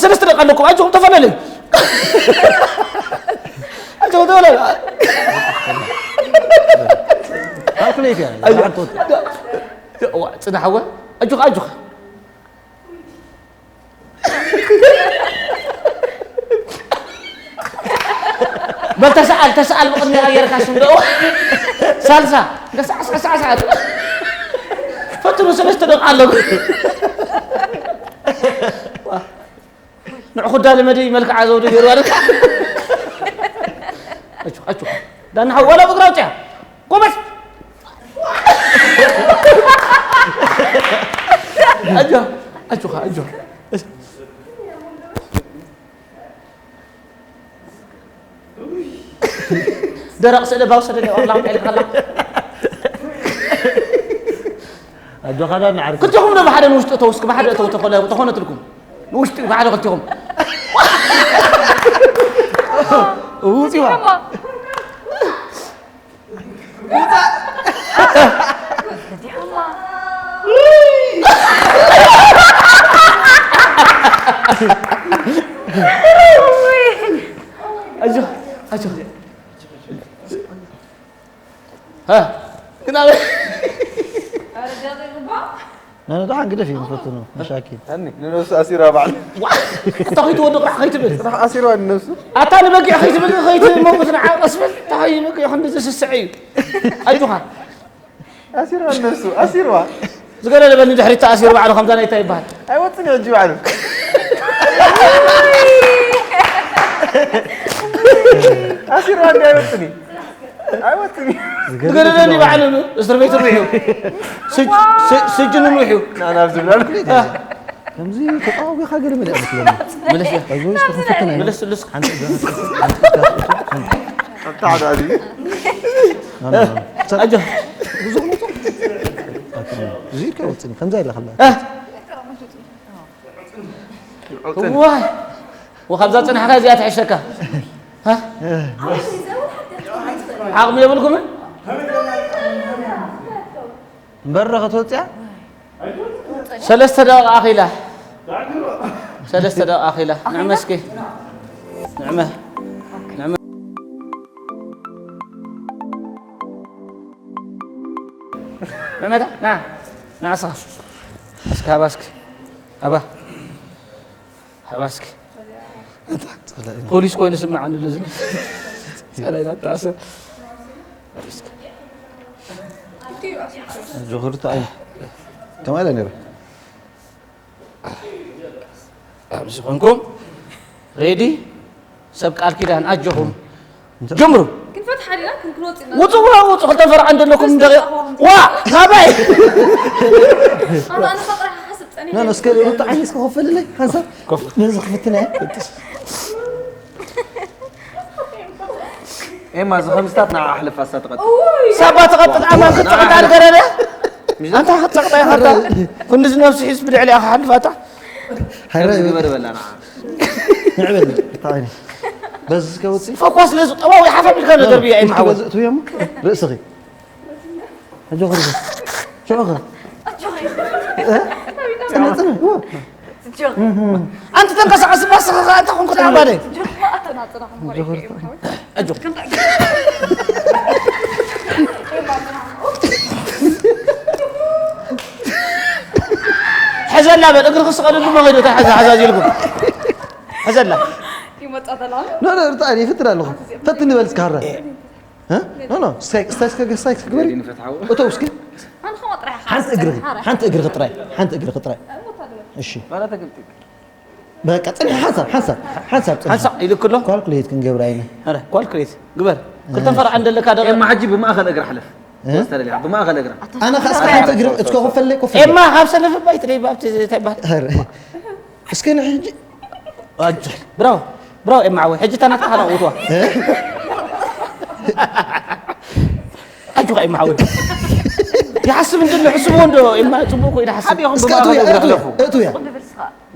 ሰለስተ ደቂ ኣለኩም ኣጆኹም ተፈላለዩ ኣጆኹም ተፈላለዩ ካልኩሌት እያ። ኣጆ- እዋ፣ ፅናሕ እወ ኣጆኻ ኣጆኻ በል ተሰኣል ተሰኣል ብቕድሚ ኣየርካ ስም ዶ ሳልሳ ሳዕሳዕ ሳዕሳዕ ፈትኑ ሰለስተ ደቂ ኣለኩም ንዕኹዳ ልመዲ መልክዓ ዘውዲ ገይሩ ኣለካ ኣቹ ኣቹ ዳና ሓው ወላ ብግራ ውፅያ ጎበዝ ኣጆ ኣጆኻ ኣጆ ደረቕ ስእለ ባውሰደ ላምጣ ኢልካ ኣላ ኣጆኻ ዳና ዓርኪ ክልቲኹም ዶ ብሓደ ንውሽጢ እተው እስኪ ብሓደ እተው ተኾነ- ተኾነትልኩም ንውሽጢ ብሓደ ክልቲኹም ውፂዋ ኣጆ ኣጆ ها كنا نحن دعان قدفي مفطنو مشاكل هني ننسى أسيرة بعد تخيط ودق راح خيط بس راح أسيرة النفس أتاني بقي خيط بس خيط موقف نعاقص بس تخيط بقي يخند زي السعيد أجوها أسيرة النفس أسيرة ዝገደደ በኒ ድሕሪት ተኣሲሩ ባዕሉ ከምዛ ናይታ ይበሃል ኣይወፅን እዩ ሕጂ ባዕሉ ኣሲሩ ኣንዲ ኣይወፅን እዩ ኣይወፅን እዩ ዝገደደኒ ባዕሉ እስር ቤት ርሑ ስጅኑ ርሑ ናናብ ዝብላል ከምዚ ተጣዋዊኻ ገለ መለ መስለኒ መለስ እዚ ውስጥ ክፍትን ኣይነ መለስ ልስ ሓንቲ ኣብታ ሓደ ኣዚ ኣጆ እዚ ከወፅኒ ከምዛ ኢለ ከላ ዋይ ወኻብዛ ፅናሕካ እዚኣ ትሕሸካ ዓቕሚ የብልኩምን እምበር ረኸት ወፅያ ሰለስተ ደቂቕ ኣኺላ ሰለስተ ደቂቕ ኣኺላ ንዕመ እስኪ ንዕመ ንዕመ ንዕመታ ና ንዓሳ እስኪ ሃባ እስኪ ሃባ ሃባ እስኪ ፖሊስ ኮይኑ ስምዓኒ ኣሎ ዝብል ጸላኢ ናብ ተኣሰር ጆኽርቱ ኣይ ከምኣ ኢለ ነይረ ኣብዚ ኮንኩም ሬዲ ሰብ ቃል ኪዳን ኣጆኹም ጀምሩ ክንፈትሓ ዲና ክንክንወፅ ኢና ውፁ ውራ ውፁ ክልተ ፈርዓ እንደለኩም ደቂ ዋ ካባይ ኣነ ኣነ ጥራሕ ሓስብ ፀኒሐ ና እስከ ሩታ ዓይኒ እስከ ከፈልለይ ሓንሳብ ነዚ ክፍትና ኤማ እዚ ከምዝታት ንዓ ኣሕልፋ እሳ ትቐጥል ሳባ ትቐጥል ኣማን ክትፀቕጥ ኣድገረደ ኣንታ ክትፀቕጣ ኢኻ ክንድዚ ነብሲ ሒዝ ብልዕሊ ኢኻ ሓልፋታ ሓይረ ግበር በላ ንዓ ንዕበል እታ ዓይኒ በዚ ከውፅእ ፈኳስ ነዚ ጠባዊ ሓፈ ቢልካ ነገር ብያ እዩ ማሕወል ትብዮ ርእስኺ ሕጂ ኹርኺ ሽዑ ኸ ኣንቲ ተንቀሳቐስ ባስኻ ከኣ እንታይ ኮንኩ ተዓባደ ሕዘላ በል እግሪ ክስቐልሉ መኸዶ እንታይ ሓዛ ሓዛ ዚልኩም ሕዘላ ይመጣ ተላ ኖ ኖ ርታ ይፍትር ኣለኹ ፈትን ንበል እስካራ ኖ ኖ ስታይ ስታይ ስታይ ስታይ ግበሪ እቶ እስኪ ሓንቲ እግሪ ሓንቲ እግሪ ጥራይ ሓንቲ እግሪ ጥራይ እሺ ማለት ተገልጢ በቃ ጽንሕ ሓንሳብ ሓንሳብ ሓንሳብ ጽንሕ ሓንሳብ ኢልክ ኣሎ ካልኩሌት ክንገብር ኣይነ ኧረ ኳልኩሌት ግበር ክልተን ፈርዓ እንደለካ ደቐ ኤማ ሕጂ ብማእኸል እግራ ሕለፍ ወስተለሊያ ብማእኸል እግራ ኣነ ከኣ እስከ ሓንቲ እግሪ እትኮ ኮፈለይ ኮፈ ኤማ ካብ ሰለፍ ባይት ደይ ባብቲ እንታይ ባል እስከ ንሕጂ ኣጆ ብራው ብራው ኤማ ዓወይ ሕጂ ታናት ካላ ውቷ ኣጆኻ ኤማ ዓወይ ይሓስብ እንድሎ ሕስብዎ እንዶ ኤማ ጽቡቅ ኮይኑ ሓስብ ሓደ ይኹን እስከ እቱ ብማእኸል እያ እግራ እቱ ሕለፉ እቱ እያ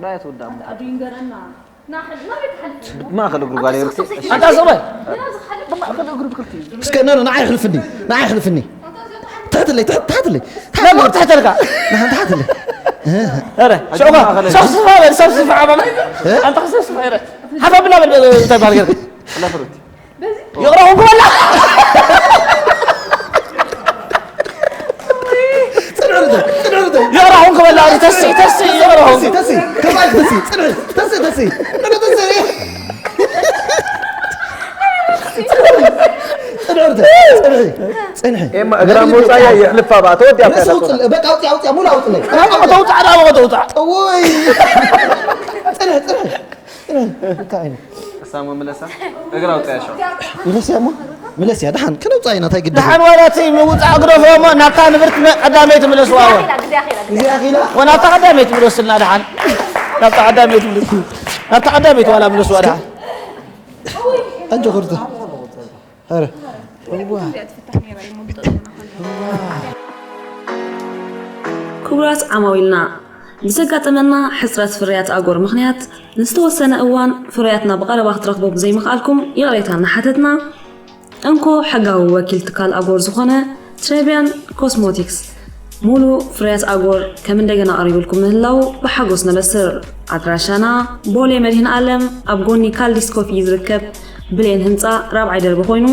ዳየት ወዳ ኣዱ ይንገረና ናሕል ናበይ ትሓልፍ ብማእኸል እግሩ ጓል ይርክ ኣታ ሰባይ ብማእኸል እግሩ ክልቲ እስከ ኖ ኖ ንዓይ ሕልፍኒ ንዓይ ሕልፍኒ ትሕትለይ ትሕትለይ ለሞ ትሕተልካ ንሓንቲ ትሕትለይ ኧረ፣ ሽዑ ኸ፣ ሰብስፋ በል፣ ሰብስፋ ዓማማ። ኣንታ ኸ ሰብስፋ፣ ኧረ። ሓፍ ኣብላ በል፣ እንታይ በሃል ጌርካ? ይቕረ ኹን ክበላ። ይቕረ ኹን ክበላ፣ ተሲ፣ ተሲ፣ ይቕረ ኹን። ተሲ፣ ተሲ፣ ተሲ፣ ተሲ፣ ተሲ፣ ተሲ፣ ተሲ፣ ተሲ። ጽንሒ፣ ጽንሒ፣ ጽንሒ። ኤማ እግራ መውጻእያ የሕልፋ በኣ፣ ተወዲኣ ርእሲ ከላ ኣውጽእ፣ በቃ ኣውጽእ፣ ኣውጽእ፣ ሙሉ ኣውጽእ። ናብኡ ተውጻእ፣ ናብኡ ተውጻእ። እውይ። ጽንሒ፣ ጽንሒ፣ ጽንሒ። እንታይ ዓይነት? እሳ እሞ ምለሳ፣ እግራ ኣውጻእያ ሸው። ምለስያ እሞ፣ ምለስያ፣ ደሓን፣ ከነውጻእ ኢና፣ እንታይ ግድን? ደሓን ዋላ እቲ ምውጻእ ግደፎ እሞ፣ ናብታ ንብርቲ መ-፣ ቀዳመይቲ ምለስዋ እሞ። ግዜ ኣኺላ፣ ግዜ ኣኺላ። ወናብታ ቀዳመይቲ ምለስልና፣ ደሓን። ናብታ ቀዳመይቲ ምለስ-፣ ናብታ ቀዳመይቲ ዋላ ምለስዋ፣ ደሓን። ኣጆ ክርተ። ኧረ። ክቡራት ዓማዊልና፣ ብዘጋጠመና ሕጽረት ፍርያት ኣጎር ምኽንያት፣ ንዝተወሰነ እዋን ፍርያትና ብቐረባ ክትረኽቡ ብዘይምኽኣልኩም ይቕሬታ እናሓተትና፣ እንኮ ሕጋዊ ወኪል ትካል ኣጎር ዝኾነ ትሬቢያን ኮስሞቲክስ፣ ሙሉ ፍርያት ኣጎር ከም እንደገና ቀሪቡልኩም ምህላዉ ብሓጎስ ነበስር። ኣድራሻና፣ ቦሌ መድህን ኣለም ኣብ ጎኒ ካልዲስ ኮፊ ዝርከብ ብሌን ህንፃ ራብዓይ ደርቢ ኮይኑ፣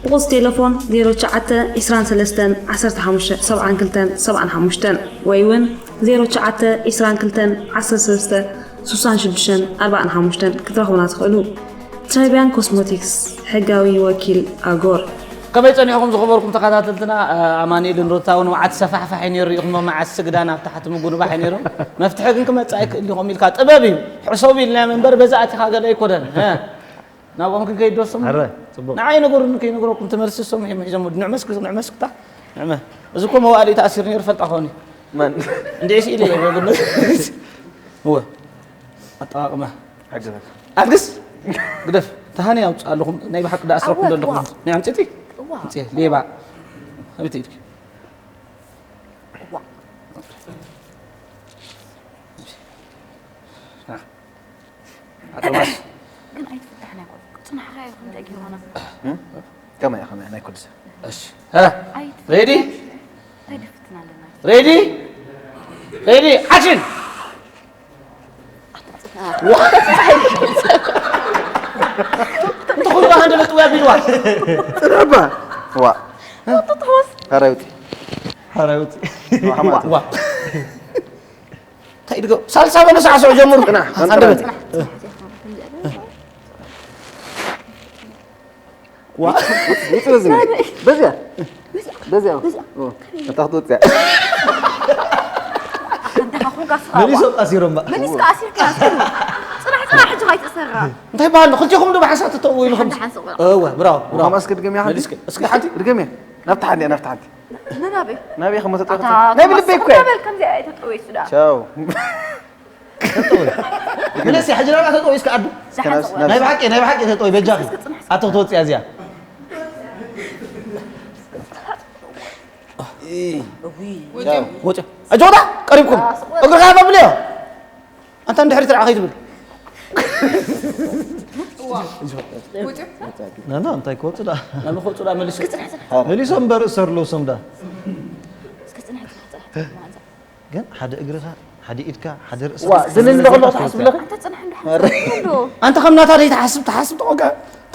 ብቁፅ ቴሌፎን ዜሮ ትሽዓተ ዕስራን ሰለስተን ዓሰርተ ሓሙሽተ ሰብዓን ክልተን ሰብዓን ሓሙሽተን ወይ እውን ዜሮ ትሽዓተ ዕስራን ክልተን ዓሰርተ ሰለስተ ስሳን ሽዱሽተን ኣርባዓን ሓሙሽተን ክትረኽቡና ትኽእሉ። ትራይቢያን ኮስሞቲክስ፣ ሕጋዊ ወኪል ኣጎር። ከመይ ጸኒሕኩም ዝኸበርኩም ተኸታተልትና? ኣማኑኤልን ሩታ እውን መዓት ሰፋሕፋሕ እዩ ነይሩ፣ ኢኹም መዓት ስግዳን ኣብ ታሕቲ ምጉንባሕ እዩ ነይሩ። መፍትሒ ግን ክመጽእ ኣይክእል ኢኹም ኢልካ ጥበብ እዩ። ሕሰቡ ኢልናዮም እምበር በዛ ኣቲኻ ገለ ኣይኮነን። እ፣ ናብኦም ክንከይድ ዶ ስሙ? ኣረ፣ ጽቡቕ። ንዓይ ነገሩን ከይነግረኩም ትመልሲ እሶም ሒም ሒዞም ንዕመ እስኪ፣ ንዕመ እስክታ፣ ንዕመ። እዚ እኮ መዋእሊ ተኣሲሩ ነይሩ ፈልጣ ኾኒ። መን? እንድዒ ስኢለ እየ፣ በግነት። እወ። ኣጠቓቕማ። ሓግዘካ። ኣልግስ! ግደፍ። ተሃኒ ኣውፅእ ኣለኹም። ናይ ብሓቂ ዳኣ ኣስረኩም ኣወ፣ ዘለኹም። እዋ። ናይ ኣምፅእቲ? እዋ። ኣምፅእ፣ ሌባ። ኣቤት ኢድኪ። እዋ። ና። ኣቶማስ። ግን ኣይትፍታሕና ይኮን። ጽናሕካ ይኹን እንታይ ገይሮና? እም? ከመይ ኢኻ፣ ከመይ ናይ ኩሉ ሰብ? እሺ። ሃ? ኣይትፍታሕ። ሬዲ? እንታይ ድፍትና ኣለና? ሬዲ? ሬዲ? ኣክሽን! እንተኾይኑ ከኣ ሃንደበት ጥውያ ቢልዋ። ጽናሕባ። ዋ። ትትወስ። ሃራይ ውጺ። ሃራይ ውጺ። ዋ፣ ሓማት። ዋ። እንታይ ድገ-፣ ሳልሳ በለ ሳዕስዑ ጀምሩ። ጽናሕ፣ ሃንደበት። ጽናሕ። ዋ። ውጽ-፣ ውጽ-፣ በዚ ነው። በዚያ። በዚያ። በዚያ። ኦ፣ እታ ክትወጽእ። ኣንተ ኻኹን ጋስኻ መሊሶም ዋ። ኣሲሮም በ። መሊስካ ኣሲርካ ኣሲሩ። ጽናሕ፣ ጽናሕ፣ ሕጂ ኸይትእሰራ። እንታይ በሃል? ክልቴኹም ዶ ብሓንሳብ ትተእዉ ኢልኹም? ሓንቲ ሓንሳብ ቆልዓ። እወ፣ ብራቮ፣ ብራቮ። እስኪ ድገምያ ሓንቲ? መሊስኪ። እስኪ ሓንቲ። ድገምያ። ናብታ ሓንቲ፣ ናብታ ሓንቲ። ነናበይ? ናበይ ከም ተጠወ-፣ ኣታ ናይ ብልበይ እኮ እያ። ተበል ከምዚ ኣይተጠወይሱ ደኣ። ቻው። ተጠወይ። ምለስ ሕጂ ናብኣ ተጠወይ እስከ ኣዱ። እስከ ናብስ-፣ ናብስ-፣ ናይ ብሓቂ፣ ናይ ብሓቂ ተጠወይ በጃኺ። እስከ ጽናሕ። ኣቶ ክትወጽእ እያ እዚኣ። ወደ-፣ ቻው። ወደ-፣ ኣጆዳ ቀሪብኩም። ኣስቆ-፣ እግርኻ መብልዮ። ኣንታ እንድሕሪ ትርዓ ከይትብል። ዋ። ወደ-፣ ናና እንታይ ክወጽእ ደኣ? ናብ ክወጽእ ደኣ መሊሱ። መሊሶም በርእስ ሰርሎ ሶም ደኣ። እስከ ጽናሕ፣ ጽናሕ፣ ጽናሕ፣ ጽናሕ። ግን ሓደ እግርኻ፣ ሓደ ኢድካ፣ ሓደ ርእስኻ ዋ፣ ዝንን ዶ ከሎ ትሓስብ ኣለኺ? ኣንተ ጽናሕ እንዶ ሓንሳብ ኣሎ። ኣንተ ከም ናታ ዘይትሓስብ፣ ትሓስብ ተቖጋ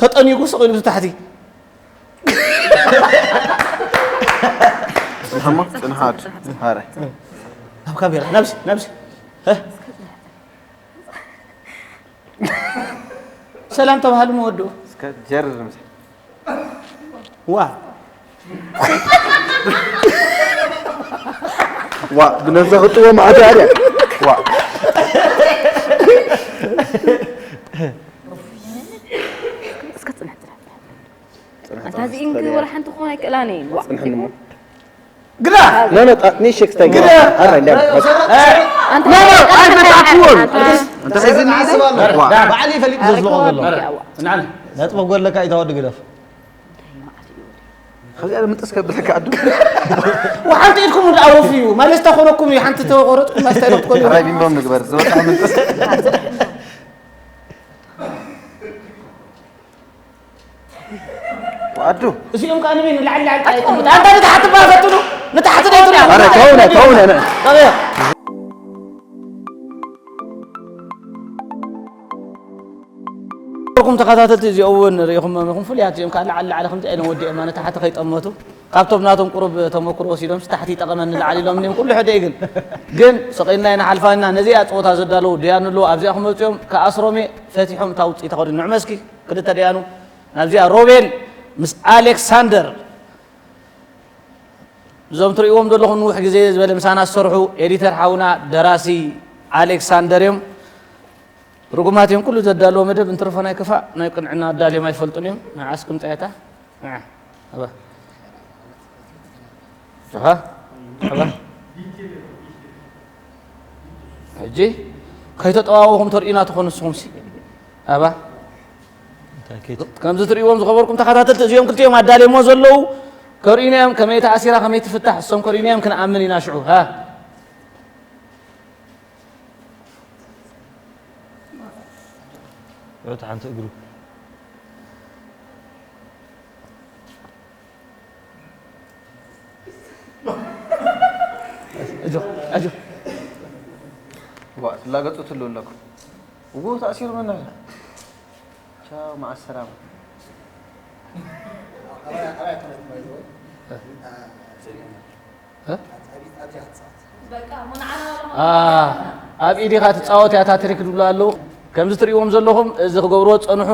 ተጠኒጉ ስቕ ኢሉ ታሕቲ። ጽንሓሞ፣ ጽንሓት። ሃረ። ናብ ካሜራ፣ ናብዚ፣ ናብዚ። እ? ሰላም ተባሃሉ መወድኡ። እስከ ጀርር ምስ ዋ። ዋ፣ ብነዛ ክጥዎ ማዕዳ ኣድያ። ዋ። እስከ ጽንሕ፣ ጽንሕ፣ ጽንሕ። ጽንሕ፣ ኣታ ጽንሕ፣ እዚእን ጽንሕ። ወላ ሓንቲ ክኾን ኣይክእላን እየን። ዋ። ጽንሕኒ እሞ። ግዳ! ኖ፣ ኖ፣ ጣ-፣ ኒሸክ ስታይ ግዳ! ግዳ! ኣረ፣ እንዳ-፣ ኣንተ ኖ፣ ኖ፣ ኣንተ ኣይበጣችዎም። ኣንተ ኣንተ ሕዝን ዓስብ ኣሎ። ዋ። ባዕሊ ፈሊጥ ዘዝለቖ ዘሎ። ኣረ፣ ንዓና። ነጥቢ ጎለካ ኢታ ወዲ ግደፍ። ከዚኣ ምንጥስ ከብለካ ኣዱ። ወሓንቲ ኢድኩም ወደ ኣወፍዩ። ማለት ተኾነኩም እዩ። ሓንቲ ተቆረጥኩም፣ ማስታይ ነው ትኮኑ። ኣረ፣ ቢምቦም ንግበር። ዝበጣ ምንጥስ። ኣዱ። እዚኦም ከኣ ንበይ ንላዕሊ ላዕሊ ጣይ ኣትኮኑ። ኣንታ ንታሕቲ ባፈትሉ፣ ንታሕቲ ደይትሉ። ኣረ፣ ተውነ፣ ተውነ፣ ነ። ተውነ። ኩም ተኸታተልቲ እዚኦም እውን ርኢኹሞም ኢኹም። ፍሉያት እዮም። ካብ ላዕሊ ላዕሊ ከምዚ ኢሎም ወዲኦም፣ ማለት ታሕቲ ከይጠመቱ። ካብቶም ናቶም ቁሩብ ተመክሮ ወሲዶም፣ ታሕቲ ይጠቐመኒ ላዕሊ ኢሎም እኒኦም ኩሉ ሕደ እዩ። ግን፣ ግን ስቕ ኢልና ኢና ሓልፋ ኢና። ነዚኣ ፀወታ ዘዳለዉ ደያኑ ኣለዉ። ኣብዚኣ ክመፁ እዮም። ከኣስሮም እየ። ፈቲሖም እታ ውፅኢት ኣኸዱ። ንዕመ እስኪ ክልተ ደያኑ ናብዚኣ። ሮቤል ምስ ኣሌክሳንደር፣ እዞም ትርእይዎም ዘለኹም ንውሕ ግዜ ዝበለ ምሳና ዝሰርሑ ኤዲተር ሓውና፣ ደራሲ ኣሌክሳንደር እዮም። ርጉማት እዮም። ኩሉ ዘዳለዎ መደብ እንትርፎ ናይ ክፋእ ናይ ቅንዕና ኣዳልዮም ኣይፈልጡን እዮም። ንዓስ ክምፃየታ። ንዓ። ኣባ። ኣባ። ኣባ። ሕጂ ከይተጠዋወኹም ተርእዩና ትኾኑ ንስኹም ሲ። ኣባ። እንታይ ከይት-? ከምዚ ትርእይዎም ዝኸበርኩም ተኸታተልቲ፣ እዚኦም ክልቲኦም ኣዳልዮሞ ዘለዉ ከርእዩና እዮም። ከመይ ተኣሲራ፣ ከመይ ትፍታሕ፣ እሶም ከርእዩና እዮም፣ ክንኣምን ኢና ሽዑ። ሃ። ዕወት ሓንቲ እግሩ። ኣጆ፣ ኣጆ። ዋ፣ ትላገጹ ትሉ ኣለኩም። እዎ፣ ተኣሲሩ መናኸ። ቻው፣ መዓ ሰላማ። እ? አ፣ ኣብ ኢድ ኢኻ ትጻወት እያ እታ ትሪክ ዝብሉ ኣለዉ። ከምዚ ትርእይዎም ዘለኹም፣ እዚ ክገብርዎ ዝጸንሑ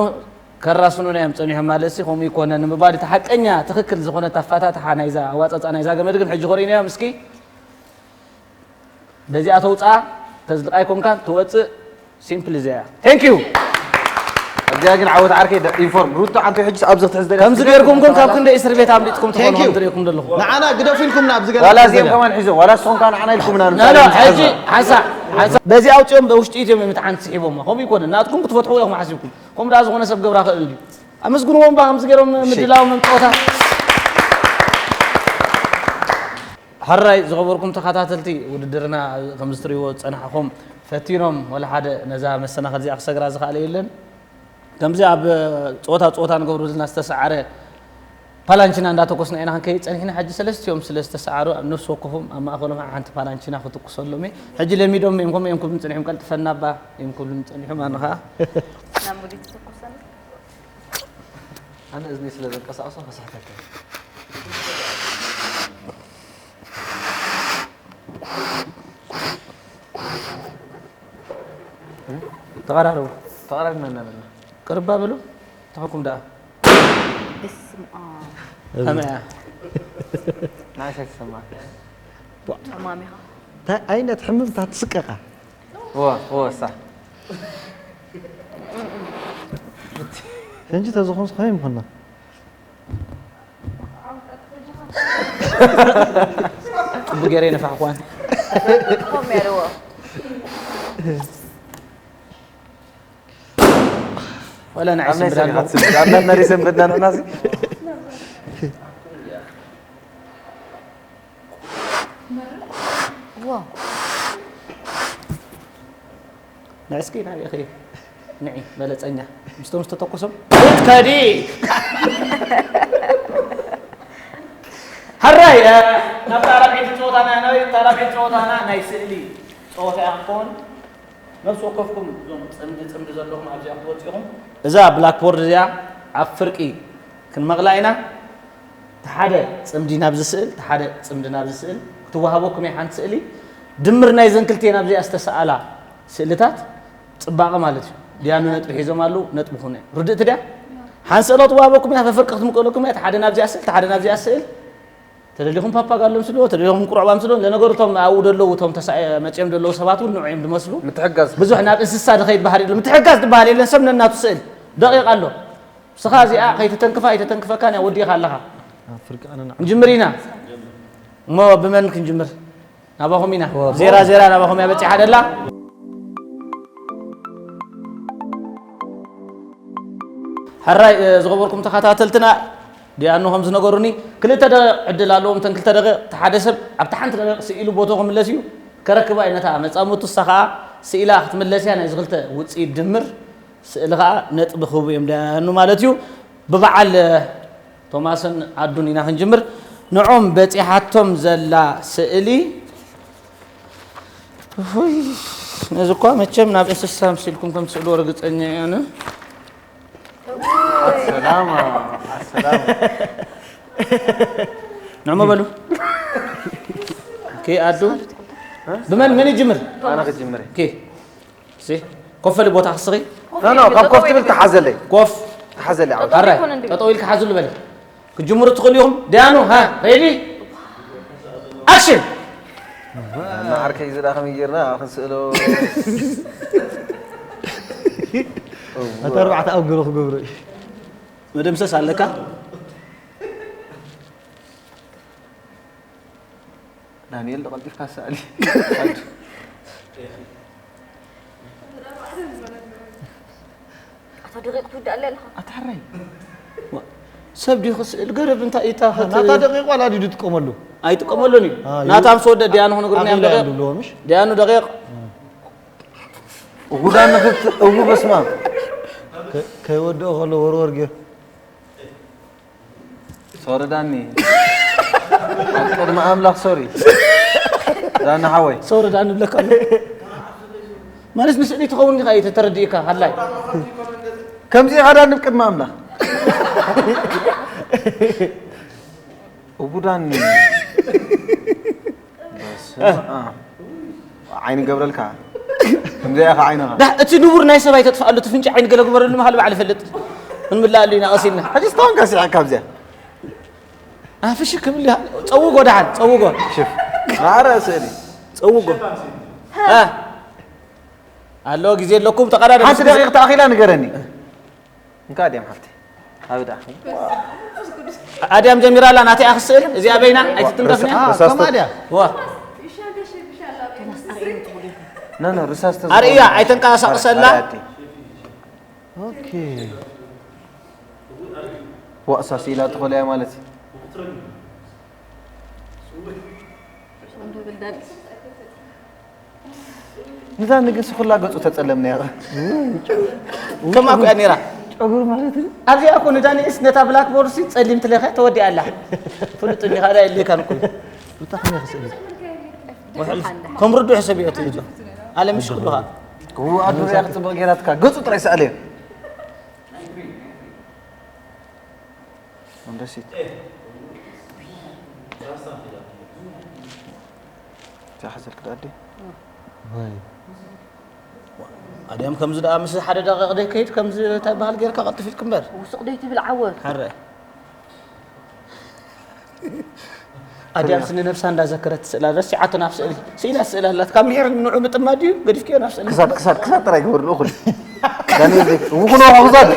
ከራስኑና እዮም ጸኒሖም ማለት ሲ፣ ከምኡ ይኮነ ንምባል፣ እቲ ሓቀኛ ትኽክል ዝኾነ ኣፋታትሓ ናይዛ ኣዋጻጽኣ ናይዛ ገመድ ግን ሕጂ ኮሪናዮም። እስኪ በዚኣ ተውጽኣ፣ ተዝልቃ ኣይኮንካን ትወጽእ። ሲምፕል እዚኣ እያ። Thank you። ኣብዚኣ ግን ዓወት ዓርከይ ደ-፣ ኢንፎርም ሩቶ ዓንተ ሕጂ ኣብዚ ክትሕዝ ደልያ ከምዚ እስኪ ጌርኩም ግን ካብ ክንደይ እስር ቤት ኣምሊጥኩም ትኾኑ Thank you። ከም ትርእየኩም ዘለኹም። ንዓና ግደፉ ኢልኩምና ኣብዚ ገለ ዋላ ክትሕዝ እዚኦም ደልያ። ከማን ሒዞም፣ ዋላ ንስኹም ከኣ ንዓና ኢልኩምና ኖ፣ ኖ፣ ንምሳሌ ሕጂ ሓንሳእ፣ ሓንሳእ። በዚ ኣውጺኦም በውሽጢ ኢትዮም እዮም እቲ ሓንቲ ስሒቦማ። ከምኡ ይኮነ፣ ናትኩም ክትፈትሕዎ ኢኹም ሓሲብኩም። ከምኡ ደኣ ዝኾነ ሰብ ገብራ ክእል ድዩ? ኣመስግንዎም እባ ከምዚ ገይሮም እሺ። ምድላዎም መምጸወታ። ሕራይ ዝኸበርኩም ተኸታተልቲ ውድድርና፣ ከምዚ ትርእይዎ ዝጸናሕኹም ፈቲኖም፣ ወላ ሓደ ነዛ መሰናኸል እዚኣ ክሰግራ ዝኸኣለ የለን። ከምዚ ኣብ ጸወታ ጸወታ ንገብሮ ዘለና ዝተሰዓረ ፓላንቺና እንዳተኮስና ኢና ክንከይድ ጸኒሕና። ሕጂ ሰለስቲኦም ስለ ዝተሰዓሩ ኣብ ነፍሲ ወከፎም ኣብ ማእከሎም ሓንቲ ፓላንቺና ክትኩሰሎም እየ። ሕጂ ለሚዶም እዮም፣ ከምኡ እዮም ክብሉኒ ጸኒሖም፣ "ቀልጥፈና እባ" እዮም ክብሉኒ ጸኒሖም። ኣነ ኸኣ ናብ ሙዲ ትተኩሰኒ? ኣነ እዝኒ ስለ ዘንቀሳቕሶ ክስሕተካ። ተቐራረቡ። ተቐራሪብና ኣለና። ቅርብ በሉ። ተኸኩም ደኣ። በስመ ኣብ። ከመይ እያ? ንዓይ ትሰማዕ። ሕማም ኢኻ። እንታይ ዓይነት ሕምም እታ ትስቀቓ? እወ፣ እወ፣ ሳሕ። ሕጂ ተዝኾንስ ከመይ ምኾንና? ጽቡቅ ገይረ ይነፋሕኳን። ከምኡ ነይርዎ። ወላ ንዓይ ኣብ ናይ ስንብድ ኣለኹ። ሰሪኻ ትስንብድ፣ ኣብ ናይ መሪ ሰንበድና ንሕናሲ። ዋው። ንዒ እስኪ ናበይ ኢኺ? ንዒ በለጸኛ። ምስቶም ዝተተኮሶም ክትከዲ። ሕራይ፣ እ፣ ናብታ ራብዐይቲ ጸወታና፣ ናብታ ራብዐይቲ ጸወታና ናይ ስእሊ ጸወታ እያ ክትከውን። ነፍሲ ወከፍኩም እዞም ጽምዲ ጽምዲ ዘለኹም ኣብዚኣ ክትወጽኡ ኢኹም። እዛ ብላክቦርድ እዚኣ ኣብ ፍርቂ ክንመቕላ ኢና። እቲ ሓደ ጽምዲ ናብዚ ስእል፣ እቲ ሓደ ጽምዲ ናብዚ ስእል ክትወሃበኩም እያ ሓንቲ ስእሊ። ድምር ናይዘን ክልቲኤን ኣብዚኣ ዝተሰኣላ ስእልታት ጽባቐ ማለት እዩ። ዲያኑ ነጥቢ ሒዞም ኣለዉ፣ ነጥብኹም እያ። ርድእቲ ድያ? ሓንቲ ስእሊ ክትወሃበኩም እያ፣ ፈፍርቂ ክትምቀለኩም እያ። እቲ ሓደ ናብዚኣ ስእል፣ እቲ ሓደ ናብዚኣ ስእል። ተደሊኹም ፓፓጋሎ ኣምስልዎ፣ ተደሊኹም እንቁርዕባ ኣምስልዎ። ለነገሩ እቶም ኣብኡ ደለዉ፣ እቶም ተሳ-፣ መጺኦም ደለዉ ሰባት እውን ንዑ እዮም ዝመስሉ። ምትሕጋዝ። ብዙሕ ናብ እንስሳ ዝኸይድ ባህሪ የሎ። ምትሕጋዝ ዝበሃል የለን፣ ሰብ ነናቱ ስእል። ደቂቕ ኣሎ። ንስኻ እዚኣ ከይትተንክፋ ኣይተተንክፈካን እያ፣ ወዲእኻ ኣለኻ። ኣብ ፍርቂ ኣነ ንዓ። ንጅምር ኢና። እሞ ብመን ክንጅምር? ናባኹም ኢና። ወቦ። ዜራ ዜራ ናባኹም እያ በጺሓ ደላ። ሕራይ፣ እ፣ ዝኸበርኩም ተኸታተልትና፣ ዲያኑ ከም ዝነገሩኒ፣ ክልተ ደቂቕ ዕድል ኣለዎም። እተን ክልተ ደቂቕ፣ እቲ ሓደ ሰብ ኣብታ ሓንቲ ደቂቕ ስኢሉ ቦትኡ ክምለስ እዩ። ከረክባ እዩ ነታ መጻምድቱ፣ እሳ ኸኣ ስኢላ ክትምለስ እያ። ናይዚ ክልተ ውጽኢት ድምር ስእሊ ኸኣ ነጥቢ ክህቡ እዮም ዳያኑ ማለት እዩ። ብበዓል ቶማስን ዓዱን ኢና ክንጅምር። ንዖም በጺሓቶም ዘላ ስእሊ፣ ውይ፣ ነዚ እኳ መቸም ናብ እንስሳ ኣምሲልኩም ከም ትስእልዎ ርግጸኛ እየ ኣነ። ሰላም፣ ሰላም። ንዕሞ በሉ። ኦኬ፣ ኣዱ። ብመን፣ መን ይጅምር? ኣነ ክጅምር እየ። ኦኬ። ሲ፣ ኮፍ በሊ ቦታ ክስኺ። ኖ፣ ኖ፣ ካብ ኮፍ ትብል ተሓዘለይ። ኮፍ። ተሓዘለይ፣ ዓወት። ኣራይ፣ ጠጠው ኢልካ ሓዙ ልበል። ክጅምሩ ትኽእሉ ኢኹም። ዲያኑ፣ ሃ፣ ሬዲ? ኣክሽን! እና ዓርከይ፣ እዚ ደኣ ከመይ ጌርና ክንስእሎ? ኣታ ኣርባዕተ ኣብ ገለ ክገብሮ እዩ። መደምሰስ ኣለካ? ዳንኤል፣ ዶ ቀልጢፍካ ሰኣሊ። ኣታ ደቂቕ ትውዳእ ኣለ ኣለኻ። ኣታ ሕራይ። ዋ፣ ሰብ ድዩ ክስእል? ገረብ እንታይ እዩ? እታ ኸት-፣ ናታ ደቂቕ ዋላ ድዩ ዝጥቀመሉ? ኣይጥቀመሉን እዩ። አ፣ ናታ ምስ ወደ ዲያኑ ክንግርና እዮም ኣኺላ ደቂቕ። እዮም ዝብልዎ፣ ምሽ? ዲያኑ ደቂቕ። እጉዳ ንኽት-፣ እጉ በስመ ኣብ። ከ-፣ ከይወድኦ ከሎ ወርወር ገይሩ። ሶሪ ዳኒ። ኣብ ቅድሚ ኣምላኽ ሶሪ። ዳኒ ሓወይ። ሶሪ ዳኒ እብለካ ኣለኹ። ማለት ንስእሊ ትኸውን ኢኻ እዩ ተረዲእካ፣ ሃላይ። ከምዚ ኢኻ ዳኒ ኣብ ቅድሚ ኣምላኽ። እቡ ዳኒ። በስመ ኣብ። ዓይኒ ገብረልካ። ከምዚኣ ኢኻ ዓይንኻ። ዳ፣ እቲ ንቡር ናይ ሰብ ኣይተጥፍኣሉ፣ እቲ ፍንጭ ዓይኒ ገለ ግበረሉ ምሃሉ ባዕሉ ይፈልጥ። ክንምልኣሉ ኢና ቀሲልና። ሕጂ ስታውን ከሲዐካ ኣብዚኣ። ኣፍሽ ክብል ኢኻ። ጸውጎ ደሓን፣ ጸውጎ። ሽፍ። ማዕረ ስእሊ። ጸውጎ። እ። ኣሎ፣ ግዜ ኣለኩም፣ ተቐዳደሙ። ሓንቲ ደቂቕ ተኣኺላ ንገረኒ። እንካ ኣድያም ሓፍቲ። ኣብ ደኣ። ኣድያም ጀሚራ ኣላ፣ ናተይ እያ ክስእል፣ እዚኣ በይና፣ ኣይትትንከፍና። ዋ፣ ርሳስ ዋ። ተ-፣ ርሳስ ተ-፣ ኖ፣ ኖ፣ ርሳስ ተዝኾነ። ኣርእያ፣ ኣይተንቀሳቕሰላ። ኣርእያ ኣቲ። ኦኬ። ዋእሳ ስኢላ ትኾለያ ማለት እዩ። ንዛ ንግስ ኩላ ገጹ ተጸለምና እያ። ከምኣ እኮ እያ ነይራ። ጨጉሪ ማለት እዩ። ኣብዚኣ እኮ ንዳኒኤስ ነታ ብላክ ቦርድ ሲ ጸሊም ትለኸ ተወዲኣ ኣላ። ፍሉጥ እንዲኻ ዳ የድልየካን እኮ እዩ። ሩታ ከመይ ክስእል እዩ? ከም ርዱሕ ሰብ እዩ እትብሎ። ኣለ ምሽ ኩሉ ኸኣ። ክቡር ኣዱ ሪኣ ክጽብቕ ጌራትካ። ገጹ ጥራይ ሰኣለዮ። ወንደሲት። እዛ ሓዘልክ ዳዲ። ወይ። ኣድያም ከምዚ ደኣ ምስ ሓደ ደቂቕ ደይ ከይድ ከምዚ እንታይ በሃል ጌርካ ቀልጥፍ ኢልክ እምበር። ውሱቕ ደይ ትብል ዓወት። ሓረ። ኣድያምስ ንነብሳ እንዳዘከረት ትስእላ፣ ረሲዓቶ ናብ ስእሊ። ስኢላ ትስእላ ኣላት። ካብ ምሒር ንዑ ምጥማድ ድዩ? ገዲፍክዮ ናብ ስእሊ። ክሳድ፣ ክሳድ፣ ክሳድ ጥራይ ግበር፣ ንእኹል። ዳንኤል፣ እው፣ ኩኖ፣ ክሳድ።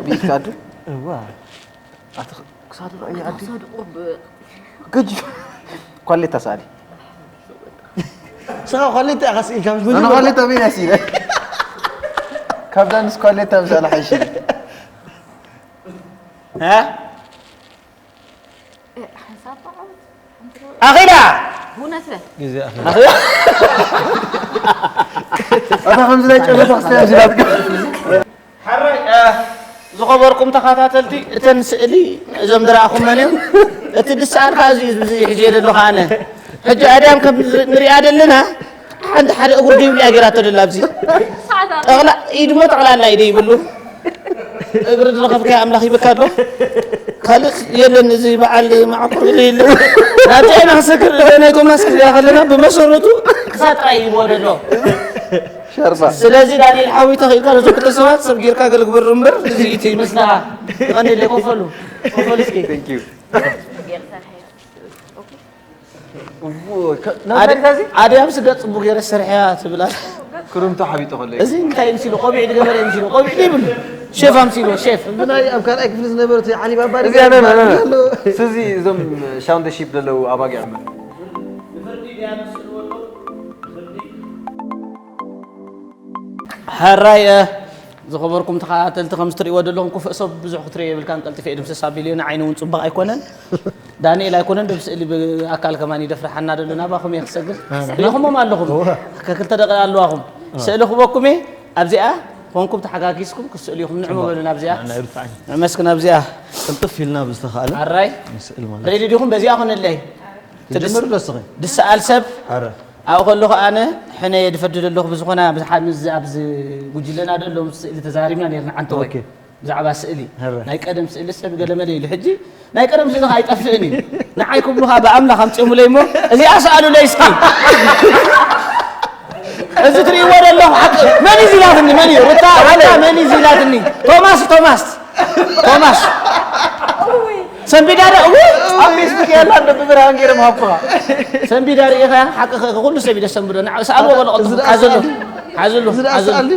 ቢት ካዱ? እዋ። ኣቲ ክሳዱ ረኣይ፣ ኣዲ። ክሳዱ ቁርብ። ገጅ። ኳሌታ ሰኣሊ። ስኻ ኳሌታ ኢኻ ስኢልካ፣ ምስ ኣነ መጀመርታ ኳሌታ መን እያ ስኢለ? ካብ ዳንስ ኳሌታ ምሳሌ ሓይሽ። እ? እ፣ ሓንሳብ ተዓወት። ኣኺላ! ብእውነት በል። ግዜ ኣኺላ። ኣታ ከምዚ ናይ ጨረታ ክስታይ ኣብዚ ናትካ። ሓራይ፣ እ፣ ዝኸበርኩም ተኸታተልቲ፣ እተን ስእሊ እዞም ዝረኣኹመን እዮም። እቲ ድስኣል ከዓ እዚ እዩ፣ እዚ ሒዘ ዘለኹ ኣነ። ሕጂ ኣድያም ከም ንሪኣ ዘለና፣ ሓንቲ ሓደ እግሩ ደይብሉ እያ ገይራቶ ዘላ ኣብዚ። ጠቕላ-፣ ኢዱ እሞ ጠቕላላ ኢዱ ይብሉ። እግሪ ዝረኸብካዮ ኣምላኽ ይበካ ኣሎ። ካልእ የለን፣ እዚ በዓል መዓኮር ኢሉ የለን። ናብዚ ኢና ክሰግር፣ እዛ ናይ ጎማ ስግር እያ ከለና፣ ብመሰረቱ ክሳድ ጥራይ ይህልዎ ዘሎ። ሸርባ። ስለዚ ዳንኤል ሓወይ፣ ተኽኢልካ ነዞም ክልተ ሰባት ሰብ ጌርካ ገለ ግበር እምበር፣ እዚ እቲ ምስላ ይቐንየለይ። ኮፈሉ፣ ኮፈሉ እስኪ። Thank you። እዎ፣ ከ-፣ ናብ ኣደ-፣ ታሪክ እዚ? ኣድያም ስጋ ጽቡቕ ገይረ ሰርሕያ ትብል ኣላ። ክርምቱ ሓቢጡ ከሎ እዩ። እዚ እንታይ ምስሉ? ቆቢዕ ዝገበረ ምስሉ? ቆቢዕ ዘይብሉ። ሼፍ ኣምሲሉ፣ ሼፍ። ብናይ ኣብ ካልኣይ ክፍሊ ዝነበረ እቲ ዓሊባባ እዚ ኣነ፣ ኣነ፣ ኣነ። ዘሎ። ስዚ እዞም ሻውንደ ሺፕ ዘለዉ ኣባጊዕ እምበር። ሕራይ፣ እ፣ ዝኸበርኩም ተኸታተልቲ፣ ከም እትርእይዎ ዘለኹም ክፉእ ሰብ ብዙሕ ክትርእዮ የብልካን፣ ቀልጢፈ እየ ድምስስ ኣቢለዮ፣ ንዓይኒ እውን ጽቡቕ ኣይኮነን። ዳንኤል ኣይኮነን፣ ዶ ብስእሊ ብኣካል ከማን ይደፍርሓና ዘሎ፣ ናባኹም እየ ክሰግር። ኣነ። ርኢኹሞም ኣለኹም። እወ። ከክልተ ደቂቕ ኣለዋኹም። እወ። ስእሊ ክበኩም እየ፣ ኣብዚኣ ኮንኩም ተሓጋጊዝኩም ክትስእሉ ኢኹም። ንዕሙ ጽቡቕ። በሉ ናብዚኣ። ንዕና ይርታዕኒ። ንዕመስክን ኣብዚኣ። ቅልጥፍ ኢልና ብዝተኻእለ ኣራይ። ንስእል ማለት። ሬዲ ዲኹም? በዚኣ ኮነለይ። ትድስ-፣ ትጅምር ዶ እስኺ? ድስኣል ሰብ። ኣረ። ኣብኡ ከለኹ ኣነ ሕነ የድፈድድ ኣለኹ። ብዝኾነ ኣብዚ ሓ- ኣብዚ ኣብዚ ጉጅለና ደሎ ምስ ስእሊ ተዛሪብና ነርና ዓንተ ወይ ኦኬ። ብዛዕባ ስእሊ። ህረ። ናይ ቀደም ስእሊ ሰብ ገለመለ ኢሉ። ሕጂ ናይ ቀደም ስእሊ ኣይጠፍእን እዩ። ንዓይ ክብሉኻ ብኣምላኽ ኣምፅኦምለይ እሞ እዚኣ ሰኣሉለይ እስኪ። እዚ ትርእይዎ ዘለኹ ሓቂ መን እዩ ዚላትኒ? መን እዩ? ሩታ፣ ሩታ መን እዩ ዚላትኒ? ቶማስ፣ ቶማስ፣ ቶማስ። ሰንቢዳ ዶ? እው! ኣብ ፌስቡክ ያላ እንደ ብብርሃን ገይሮም ሃብኩኻ። ሰንቢዳ ርኢኻ ሓቂ ከ- ኩሉ ሰብ ይደሰንብዶ። ንዓ- ሰኣልዎ በሎ እዚ ደኣ ሓዝሉ። ሰኣሊ። ሓዝሉ። እዚ ደኣ ሓዝሉ። ሰኣሊ።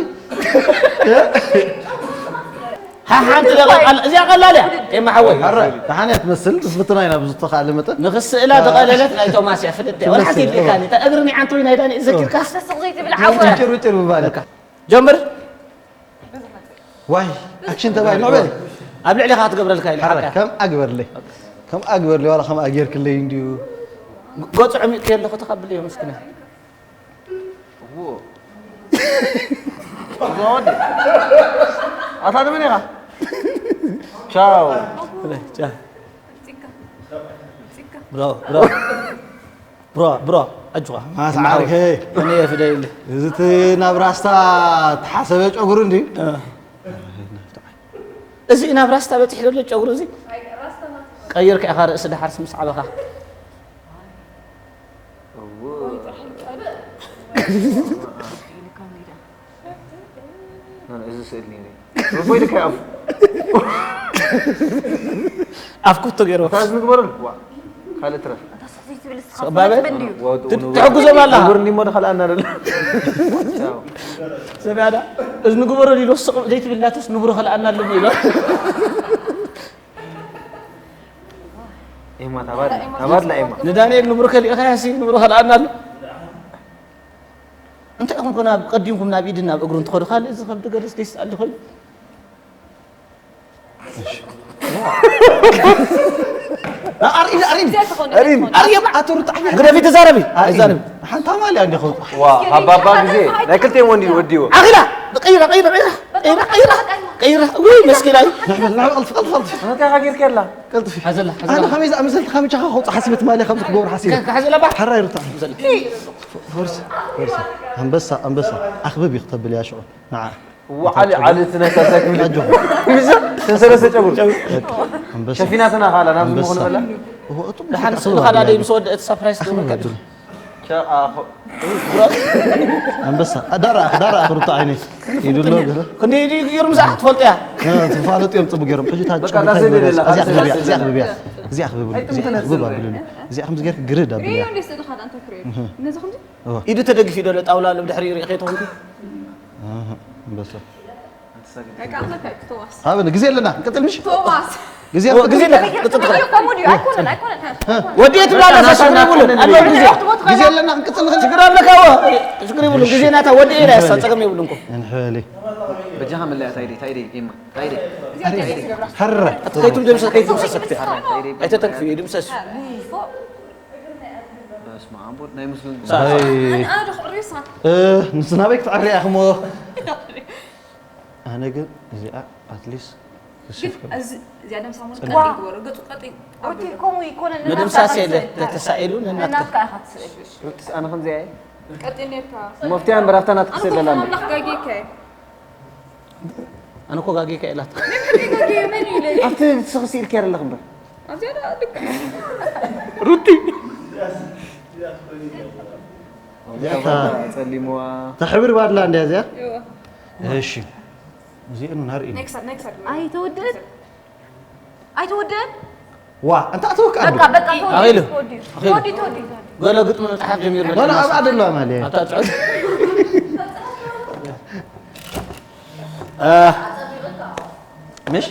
ሓ- ሓንቲ ደቂቃ ኣላ። እዚኣ ቀላል እያ። ኤማ ሓወይ። ሓራይ፣ ደሓን እያ ትመስል። ንፍትና ኢና ብዝተኻእለ መጠን። ንኽስእላ ዝቐለለት ናይ ቶማስ እያ፣ ፍልጥ እያ። ወላ ሓንቲ ትመስል፣ ይብለካ እዋ። እታ እግሪ ናይ ዓንተ ወይ ናይ ዳኒ ዘኪርካስ? ስቕ ዘይትብል ዓወ። ጭር ጭር ምባል። ጀምር። ዋይ፣ ኣክሽን ተባሂሉ። ንዕበል። ኣብ ልዕሊኻ ክትገብረልካ ኢሉ ሓራይ፣ ሓቃ። ከም ኣግበርለይ። ከም ኣግበርለይ፣ ዋላ ከም ኣጌርክለይ እንዲዩ። ገጹ ዕሚቕ ከየለኹ ተቐብል እዮ፣ ምስኪና። እዎ። እዛ ወዲ። ኣታ ንመን ኢኻ? ቻው። ቻው። ብራቮ፣ ብራቮ። ብራቮ፣ ብራቮ። ኣጆኻ። ማስ ዓርከይ። እኔ የፍደይልህ። እዚ እቲ ናብ ራስታ ተሓሰበ ጨጉሪ እንድዩ? እ። እዚ ናብ ራስታ በፂሕ ዘሎ ጨጉሪ እዚ? ቀይርካ ኢኻ ርእሲ ደሓር ስምስ ዓበኻ። እዚ ስእል ነይሩ። ርቦይ ልካ ኣፉ። ኣፍ ኩቶ ገይሩ። ታዝ ንግበረሉ። ዋ፣ ካልእ ትረፍ። ስቕ ባበ? ትሕግዞም ኣለኻ? ንቡር እንዲሞ ድኸልኣና ደሎ። ቻው። ሰብያዳ፣ እዚ ንግበረሉ ኢሉ ስቕ ዘይትብል ናተስ ንቡር ኸልኣና ኣሎ ኢሎ። ኤማ፣ ታባድላ፣ ታባድላ ኤማ። ንዳንኤል ንቡር ከሊእኻያ ሲ ንቡር ኸልኣና ኣሎ። እንታይ ኢኹም ኮ ናብ ቀዲምኩም ናብ ኢድን ናብ እግሩን ትኸዱ? ካልእ እዚ ከብዲ ገለስ ደስ ኣሊ ኮይኑ። ኣርእይ፣ ኣርእይ። ኣርእይ። ኣቶ ሩታ፣ ኣርእይ። ግደፊ፣ ተዛረቢ። ኣርእይ። ተዛረቢ። ሓንታ ማልያ እንዲኹ። ዋ፣ ሃባባ ግዜ ናይ ክልቴን ወንዲ ወዲዎ። ኣኺላ፣ ቀይራ፣ ቀይራ፣ ቀይራ፣ ቀይራ፣ ቀይራ፣ ቀይራ። ውይ፣ መስኪናይ። ንዕበል፣ ንዕበል፣ ቀልጥፍ፣ ቀልጥፍ፣ ቀልጥፍ። እንታይ ኢኻ ጌርካ የላ? ቀልጥፊ። ሓዘላ፣ ሓዘላ። ኣነ ከመይ ዝኣመሰልቲ ካምቻኻ ከውፅእ ሓሲበ ትማሊ ከምዚ ክገብር ሓሲበ። ከ-፣ ከሓዘላ ባ? ሓራይ ሩታ። ሓዘላ። ፈርስ፣ ፈርስ። ኣንበሳ፣ ኣንበሳ። ኣኽብብ እዩ ክተብል እያ ሽዑ። ንዓ። እዋ፣ ዓሊ፣ ዓሊ፣ እቲ ናይ ሳልሳይ ክፍሊ። ኣጆኹ። ምዘ-፣ ሰንሰለት ተጨጉር። በቃ፣ ኣንበሳ። ሸፊናትና ካላ፣ ናብዚ ኣንበሳ። ምኾነ በላ? እዎ፣ እቱም ደሓን በቃ ስእሊ ኣኽብብ ካላ ደይ ኣቢሉ። ምስ ወደአት ሳፕራይዝ ኣኽብብ ትገብር ኣቢሉ። ሸ-፣ ኣኾ-፣ ኣንበሳ። ዳራ፣ ዳራ ክርቶ ዓይነይ። ኢዱ ኣሎ ገለ። ክንደይ ኢዱ ገይሩ ምሳሕ ትፈልጦ እያ? እ፣ ትፋለጡ እዮም ጽቡቅ ገይሮም። ሕጂ እታ በቃ፣ ጽቡቅ ዳስ እንታይ ይበል ዝበላ፣ እዚኣ ዳስ ክብብ እያ፣ ይበል። እዚኣ ክብብ እያ። እዚኣ ክብብ፣ እዚኣ ክብብ ኣቢሉኒ። እዚኣ ከም ዝገይርክ ግርድ ኣቢሉ እያ። ሪዮ እንዴ ስእልኻ ኣንተ ክሪዮ? እህ። ነዚ ከምዚ? እወ። ኢዱ ተደጊፉ እዩ ዘሎ ጣውላ ኣሎ ብድሕሪኡ ሪኦ ከይትኾንኩ? ኣሃ፣ ኣንበሳ። በቃ፣ ኣምላክ ኣይክ ቶማስ። ሃበኒ፣ ግዜ ኣለና፣ ንቀጽል ምሽ? ቶማስ። ግዜ ኦ፣ ግዜ ኣለና፣ ቅጽል ትኽእል። ኮሞዲ፣ ኣይኮነን፣ ኣይኮነን። ወዲ የት ብላና፣ ሽግር ይብሉን፣ ኣለዎ ግዜ። ግዜ ኣለና፣ ክንቅጽል ንኽእል። ሽግር ኣለካ፣ ወ-፣ ሽግር ይብሉን፣ ግዜ ናታ ወዲ እየ፣ ጸገም ይብሉን እኮ። እንሕበሊ። በጃኻ መለያ፣ ታይደይ፣ ታይደይ፣ ኤማ፣ ታይደይ። ኣረ፣ ሀረ። ከይትም ደምሰስ፣ ከይትም ሰሰክተ። ኣይተተንክፍ፣ ይድምሰስ። በስመ ኣብ ወወልድ ናይ ሙስሊም። ኣይ። ኣነ፣ ኣነ ዶ ክዕርዮ ስኻ? እ፣ ንስና በይ ክትዕርያ ኢኹሞ? ኣነ ግን እዚኣ ኣትሊስት ግን ክሽፍከ እዚ፣ እዚኣ ደም ሳሙን ጸሊም። ቀጥ ይግበሮ፣ ገጹ ቀጥ ይግበሮ። ኦቲ፣ ከምኡ ይኮነ፣ ምድምሳስ ነናትካ የለ፣ ትስእል። ተተሳኢሉ ነናትካ። ነናትካ ኢኻ ትስእል። ሩትስ ኣነ ከምዚኣ እየ። ቀጥ ኔርካ። መፍትያ እምበር ኣብታ ናትካ ኣነ ስእል እኮ ዘላ እምበር። ኣምላኽ ጋጊካ እየ። ኣነ እኮ ጋጊካ እየ ኢላትካ። መን ከ ጋጊ፣ መን እዩ ኢለይ? ኣብቲ ንስኺ ስኢልኪ ኣለኺ እምበር። ኣብዚኣ ደኣ ልክ። ሩቲ። እዚኣ እታ ጸሊምዋ። እታ ሕብሪ ባድላ እንድያ እዚኣ? እዋ። እሺ። እዚኣን እውን ኣርእይ። ኔክስት፣ ኔክስት። ኣይተወድእን? ኣይተወድእን? ዋ፣ እንታ ኣተወካ በቃ፣ ኣዱ። በቃ፣ ተወዲ፣ ኣኺሉ። ተወዲ፣ ኣኺሉ። ተወዲ፣ ተወዲ፣ ተወዲ። ገለ ግጥሚ መጽሓፍ ጀሚሩ ገና በቃ። ኣብ ኣደሎ ኣማልየ። ኣታ ጽዕድ። እ፣ ምሽ?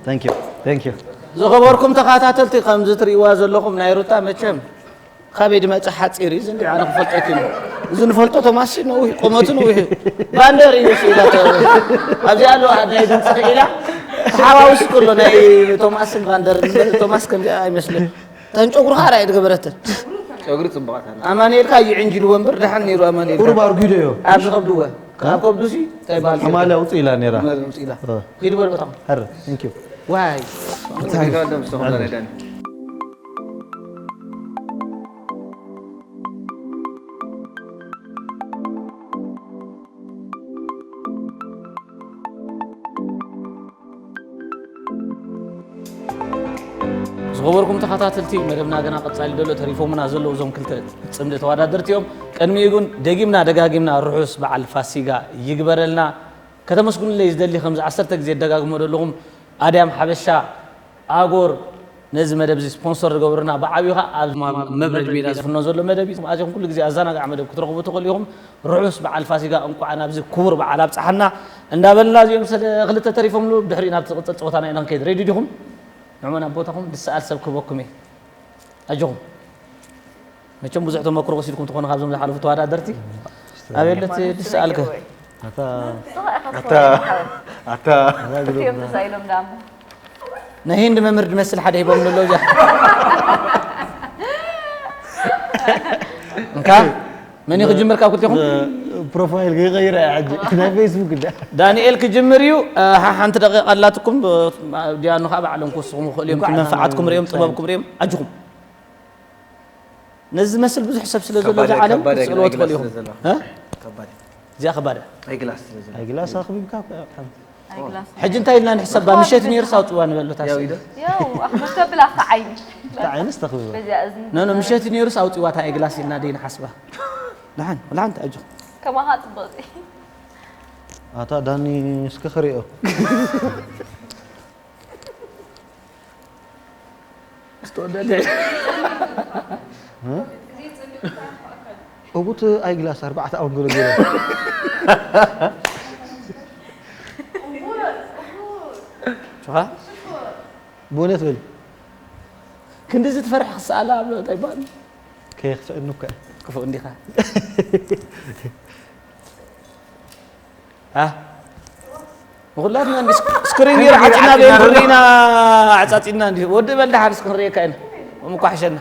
Thank you, thank you። ዝኸበርኩም ተኸታተልቲ፣ ከምዚ ትርእይዋ ዘለኹም ናይ ሩታ መቸም ካበይ ድመጽእ ሓጺር እዩ፣ ዝንዲ ኣነ ክፈልጦ ኣይክእልን። እዚ ንፈልጦ ቶማስ ነዊሕ፣ ቁመቱ ነዊሕ እዩ። ቫንደር እዩ ስኢላቶ። ኣብዚ ኣሎ፣ ኣብ ናይ ድምጺ ክኢላ ተሓዋውስ ከሎ ናይ ቶማስን ቫንደር፣ ቶማስ ከምዚኣ ኣይመስልን። ተን ጨጉሩ ከዓ ራእይ ዝገበረትን። ጨጉሪ ጽቡቓት ኣላ። ኣማኑኤል ከዓ ይዕንጅልዎ እምበር ደሓን ነይሩ ኣማኑኤል። ቁሩብ ኣርጊዶ እዮ። ኣብዚ ከብድዎ። ካብ ከብዱሲ እንታይ በሃል? ኣማልያ ውፅእ ኢላ ነይራ። ኣማልያ ውፅእ ኢላ። እ። ኪዱ በል ቦታኹም። ሀረ፣ thank you። ዋይ። እንታይ? እንታይ? ነበርኩም ተኸታተልቲ መደብና ገና ቀጻሊ ደሎ ተሪፎምና ዘለዉ እዞም ክልተ ጽምዲ ተወዳደርቲ እዮም። ቅድሚኡ ግን ደጊምና ደጋጊምና ርሑስ በዓል ፋሲጋ ይግበረልና። ከተመስግኑለይ ዝደሊ ከምዚ ዓሰርተ ግዜ ደጋግሞ ዘለኹም ኣድያም ሓበሻ ኣጎር ነዚ መደብ እዚ ስፖንሰር ዝገብሩና ብዓብዩ ኸዓ ኣብ መብረድ ሜዳ ዝፍኖ ዘሎ መደብ እዩ። ኣዚኹም ኩሉ ግዜ ኣዘናጋዒ መደብ ክትረኽቡ ትኽእሉ ኢኹም። ርሑስ በዓል ፋሲጋ እንቋዕ ናብዚ ክቡር በዓል ኣብጽሓና እንዳበልና እዚኦም ስለ ክልተ ተሪፎምሉ ብድሕሪኡ ናብቲ ዝቕጽል ጸወታና ኢና ክንከይድ። ሬዲ ዲኹም? ንዕሞ ናብ ቦታኹም ድሰኣል ሰብ ክህበኩም እየ። ኣጆኹም። መቸም ብዙሕ ተመክሮ ወሲድኩም ትኾኑ ካብዞም ዝሓለፉ ተወዳደርቲ። ኣቤለት ድሰኣልከ? ኣታ ኣታ ኣታ እቲኦም ተሳኢሎም ደኣ እሞ። ናይ ህንዲ መምህር ድመስል ሓደ ሂቦም ኣሎ እዚኣ። እንካ መን እዩ ክጅምር ካብ ክልቲኹም? ፕሮፋይል ከይቀይረ እያ ሕጂ። ናይ ፌስቡክ እንዳ። ዳንኤል ክጅምር እዩ። እ፣ ሓ-፣ ሓንቲ ደቂቃ ኣላትኩም። ብ-፣ ዲያኑ ከዓ ባዕሎም ክውስኹም ይኽእሉ እዮም። እንኳዕ መንፈዓትኩም ዳንኤል ርእዮም፣ ጥበብኩም ርእዮም። ኣጅኹም። ነዚ ዝመስል ብዙሕ ሰብ ስለ ዘሎ ኣብዚ ዓለም ክትስእልዎ ትኽእሉ ኢኹም። እ? እዚኣ ከባድ እያ። ኣይግላስ ኣኽቢብካ እኮ እያ ሓንቲ። ኣይግላስ። ሕጂ እንታይ ኢልና ንሕሰባ? ምሸት ነይሩስ ኣውፅዋ ንበሎ እታ ስእሊ። ያው፣ ኣኽብር ተብል ኣፍታ ዓይኒ። እታ ዓይንስ ተኽብባ። በዚኣ እዝኒ ኖ፣ ኖ፣ ምሸት ነይሩስ ኣውፅዋ እታ ኣይግላስ ኢልና ደይ ንሓስባ። ደሓን፣ ወላ ሓንቲ ኣጆ። ከማኻ ጽብቕቲ። ኣታ ዳኒ እስኪ ክሪኦ። ዝተወደደ። እ? እቡት ኣይግላስ ኣርባዕተ ኣውንገሎ ገይሩ። ጭኻ? ብእውነት በል። ክንድዚ ትፈርሕ ክሰኣላ ኣብ እንታይ ይበሃል? ከየኽፍአኑ እኮ። ክፉእ እንዲኻ። ኣ? ንኹላትና እንዲ ስክ-፣ ስክሪን ገይሩ ዓጺና ዓጺና በይኑ ዘሎ። ርኢና ዓጻጺና እንዲ። ወዲ በል ደሓር እስኪ ክንርእየካ ኢና። እሞ እኮ ሓሸና።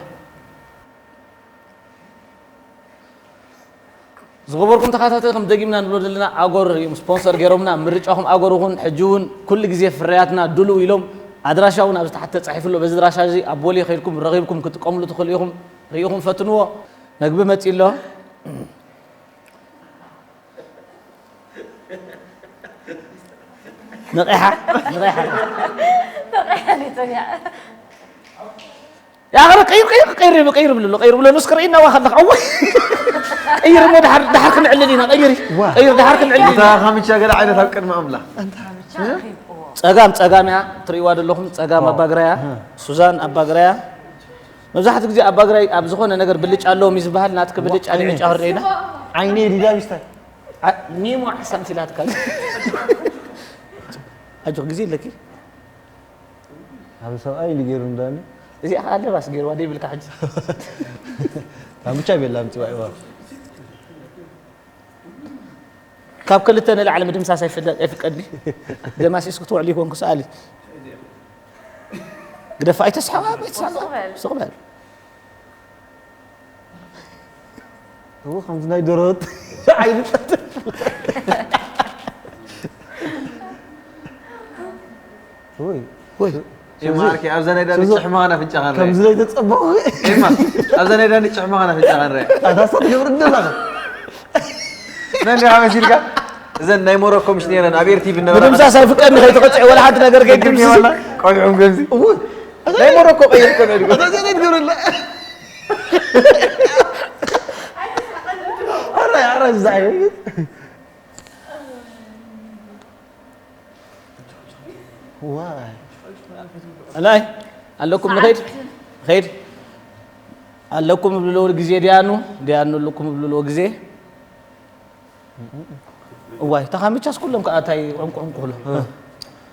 ዝኸበርኩም ተኸታተልቲ፣ ከም ደጊምና ንብሎ ዘለና፣ ኣጎር እዮም ስፖንሰር ገይሮምና። ምርጫኹም ኣጎር እውን ሕጂ እውን ኩሉ ግዜ ፍርያትና ድሉው ኢሎም። ኣድራሻ እውን ኣብዚ ታሕቲ ተጻሒፉ ኣሎ። በዚ ኣድራሻ እዚ ኣብ ቦሌ ከይድኩም ረኺብኩም ክትጥቀምሉ ትኽእሉ ኢኹም። ርኢኹም ፈትንዎ። መግቢ መጺኡ ኣሎ። ነቒሓ፣ ነቒሓ። ነቒሓ፣ ነቒሓ። ያ፣ ኸረ ቀይር፣ ቀይር፣ ቀይር፣ ቀይር ብለሉ፣ ቀይር ብለሉ፣ እስከ ርኢና ዋ ከለኻ። እወ። ቀይር እሞ ደሓር፣ ደሓር ክንዕልል ኢና፣ ቀይሪ። ዋ። ቀይር፣ ደሓር ክንዕልል እታ ኢና። ካምቻ ገለ ዓይነት ኣብ ቅድሚ ኣምላኽ። ጸጋም፣ ጸጋም እያ፣ ትርእይዋ ዘለኹም፣ ጸጋም ዋው። ኣባግራያ፣ እ። ሱዛን ኣባግራያ። መብዛሕትኡ ግዜ ኣባግራይ ኣብ ዝኾነ ነገር ብልጫ ኣለዎም እዩ ዝበሃል፣ ናትኪ ብልጫ ዋ፣ ንዕጫ ክርደኢና። ዓይነይ ዲዳ ቢስታይ። ዓ-፣ ኒሞ ሓሳብ ኢላትካ። ኣጆኽ፣ ግዜ ኣለኪ። ኣብ ሰብኣይ ኢሉ ገይሩ እንዳኒ። እዚኣ ኸዓ ኣለባስ ገይርዋ ደይብልካ ሕጂ። ታምቻ ቤላ ምጽዋዕ ይዋ። ካብ ክልተ ንላዕሊ ምድምሳስ ኣይፍለ-፣ ኣይፍቀድኒ። ደማሲስ ክትውዕል ይኮንኩ ሰኣሊ። ግደፋ፣ ኣይተስሓባ፣ ኣይተስሓባ። ስቕ በል። ስቕ በል። እዎ፣ ከምዚ ናይ ደረወጥ ዓይኒ ጠጥፍ። ወይ። ወይ። ኤማ፣ ዓርኪ፣ ኣብዛ ናይ ዳኒ ሱዙ፣ ጭሕምኻ ናፍንጫኻ ንርአ። ከምዚ ናይ ተጸበኹ። ኤማ፣ ኣብዛ ናይ ዳኒ ጭሕምኻ ናፍንጫኻ ንርአ። ኣታ ሰብ ገብር እንደላኻ። መን ዲኻ መሲልካ? እዘን ናይ ሞሮኮ ምሽ ነይረን ኣብ ኤር ቲ ቪ እነበራ። ምድምሳስ ኣይፍቀድኒ፣ ከይትቕጽዕ ወላ ሓንቲ ነገር ግድም ከይትምስስ። ይበላ፣ ቆልዑም ከምዚ። እዎ። ናይ ሞሮኮ ቀይር እኮ ነው። ኣታ ዘይ ትገብረላ። ኣረ፣ ኣረ፣ ዛይ። ዋይ። ኣላይ፣ ኣለኩም ንኸይድ? ንኸይድ? ኣለኩም እብልዎ ግዜ ዲያኑ፣ ዲያኑ ኣለኩም እብልዎ ግዜ። እዋይ፣ ተኻሚቻስ ኩሎም ከኣ እንታይ ዕንቁ ዕንቁ ብሎ። እ።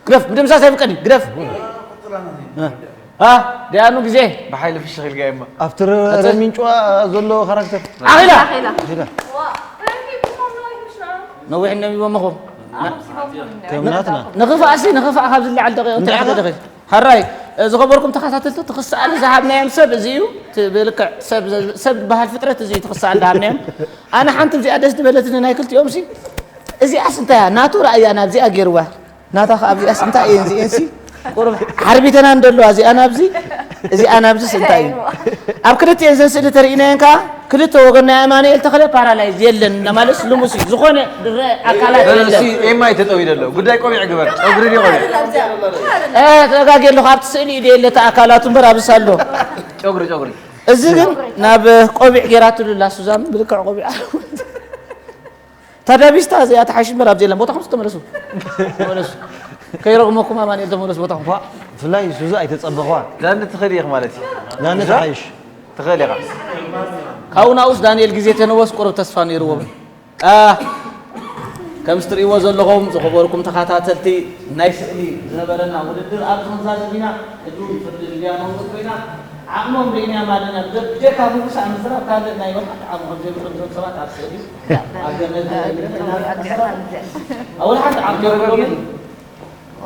ግደፍ፣ ምድምሳስ ኣይፍቀድን፣ ግደፍ። እ። እ። ዲያኑ ግዜ። ብሓይሊ ፍሽኽ ኢልካ እማ። ኣብቲ ረ-፣ ቀጽል። ረሚንጭዋ ዘሎ ካራክተር። ኣኺላ። ኣኺላ። ነዊሕ ነቢቦም እኹም። ከም ናትና። ንኽፋእሲ፣ ንኽፋእ ካብ ዝለዓል ደቂቕ እንታይ እንታይ ደኺል? ሓራይ፣ እ፣ ዝኸበርኩም ተኸታተልቲ፣ ትኽስኣል ዝሃብናዮም ሰብ እዚ እዩ። ት-፣ ብልክዕ ሰብ፣ ሰብ ዝበሃል ፍጥረት እዚ እዩ ትኽስኣል ዝሃብናዮም። ኣነ ሓንቲ እዚኣ ደስ ዝበለትኒ ናይ ክልቲኦምሲ፣ እዚኣስ እንታይ እያ? ናቱ ራእያ ናብዚኣ ገይርዋ። ናታ ኸኣ ኣብዚኣስ እንታይ እየን እዚኤንሲ? ቁሩብ ሓርቢተና እንደለዋ እዚኣ ናብዚ፣ እዚኣ ናብዚስ እንታይ እዩ? ኣብ ክልቲኤን ዘን ስእሊ ተርእይናየን ከኣ ክልተ ወገን ናይ ኣማኑኤል ተኽለ ፓራላይዝ የለን ማለት ልሙስ እዩ። ዝኾነ ድረ ኣካላት የለን። ኤማይ ተጠዊ ደሎ ጉዳይ ቆቢዕ ግበር ጸጉሪ ድዩ ቆቢዕ ተጋጌ ኣለኹ ኣብቲ ስእሊ ኢደ የለ እቲ ኣካላቱ እምበር ኣብሳ ኣሎ። ጨጉሪ ጨጉሪ እዚ ግን ናብ ቆቢዕ ጌራትሉ ኣላ ሱዛን ብልክዕ ቆቢዕ። ታዳቢስታ እዚኣ ተሓሽ እምበር ኣብዚ የለን። ቦታኹም ተመለሱ። ተመለሱ። ከይረግመኩም ኣማኑኤል ተመለሱ ቦታኹም። ብፍላይ ሱዛ ኣይተጸበኽዋ። ዳኒ ትኽእል ኢኺ ማለት እዩ። ዳኒ ተሓይሽ። ትኽእል ኢኻ። ካብኡ ናብኡስ ዳንኤል ግዜ ተነወስ ቁሩብ ተስፋ ነይርዎ። ኣህ፣ ከምዚ ትርእይዎ ዘለኹም ዝኸበርኩም ተኸታተልቲ ናይ ስእሊ ዝነበረና ውድድር ኣብዚ ክንዛዘም ኢና። ሕጂ እውን ፍርዲ ልብያ ክንወስድ ኢና። ዓቕሞም ርኢናዮም ኣለና። ብደካ ምውሳእ ምዝራብ ካልእ ናይ ወልሓት ዓቕሚ ከም ዘይብሎም እዞም ሰባት ኣብ ስእሊ ኣብ ገመድ ኣብ ወልሓት ዓቕሚ የብሎምን።